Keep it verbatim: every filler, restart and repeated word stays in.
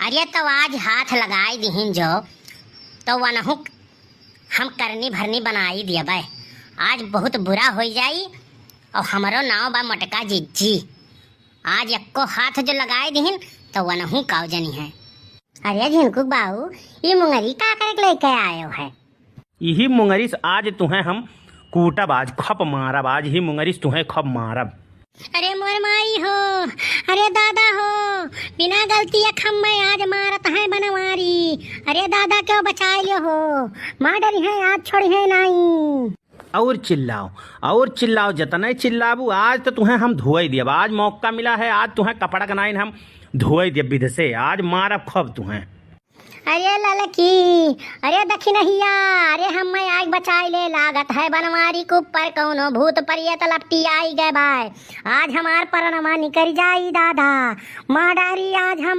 अरे तो आज हाथ लगाई दिहिन जो, तो वनहु हम करनी भरनी बनाई दियबै। आज बहुत बुरा होइ जाई, और हमरो नाव बा मोटका जिज्जी। आज एक्को हाथ जो लगाई दिहिन, तो वनहु काव जनिहैं। अरे झिनकुक बाऊ, ई मुंगरी का करे के लेके आयो है? इही मुंगरिस आज तुहैं हम कूटब, आज खप मारब, आज ही मुंगरिस तुहैं खप मारब। अरे मोर माई हो, अरे दादा हो, बिना गलतिया खम्मै आज मारत हैं बनवारी। अरे दादा क्यों बचाई लियो हो, मार डरिहैं आज छोड़िहैं नाई। और चिल्लाओ, और चिल्लाओ, जतनै चिल्लाबू, आज तो तुहैं हम धोई दियब। आज मौका मिला है, आज तुहैं कपड़ा के नाइन हम धोई दियब विध से, आज मारब खब तुहैं। अरे ललकी, अरे दखिनहिया, अरे हम्मै आग बचाई ले, लागत है बनवारी के ऊपर कौनो भूत परियत लपटी आई गए बाय। आज हमार परनमा निकरि जाई दादा, मार डारी आज हम